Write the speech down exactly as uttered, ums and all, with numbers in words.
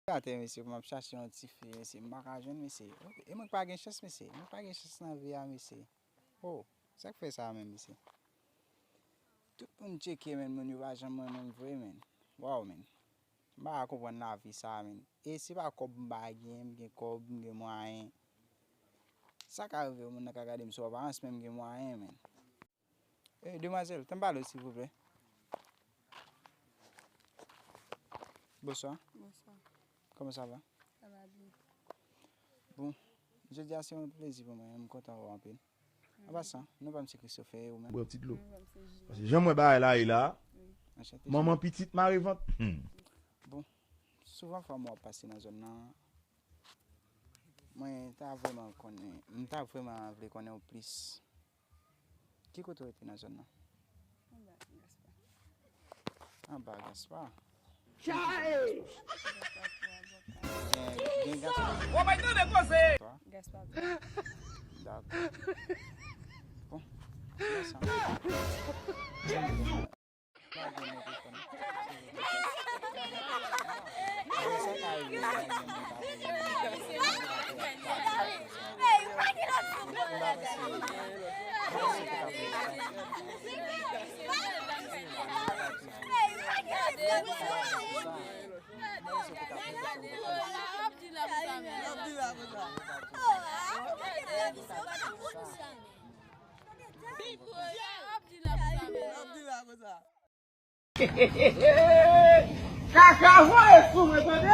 Gate, mesye, pou m ap chache yon ti fi, mesye, m pa ka jwenn, mesye. E mwen k pa gen chans, mesye. Mwen pa gen chans nan vi a, mesye. Oh, sa k fè sa menm, mesye? Tout moun tcheke, men moun yo pa janm renmen m vre, men. Waw, men. M pa ka konprann lavi sa, men. E se pa kòb m pa gen, m gen kòb, m gen mwayen. Sa ka rive, moun nan ka gade m sou aparans, men m gen mwayen, men. Eh, demwazèl, tann pale w, silvouplè. Bonswa. Bonswa. Comment ça va? Ça va bien. Bon, jodi a se yon plezi pou mwen, m kontan wè w anpil. An pasan, non pa m se Christopher, ou menm? Bwè yon ti dlo. Paske jan m wè bagay la ye la, manman pitit mare vant. Hmm. Bon, souvan fwa m wè w ap pase nan zòn nan, mwen ta vrèman konnen, m ta vrèman vle konnen w plis. Ki kote w rete nan zòn nan? Anba Gaspar. Anba Gaspar? Chay! Gen, gen Gaspar. Gaspar. Dakò. Bon, se sa. Kaka voye sou mwen, tande.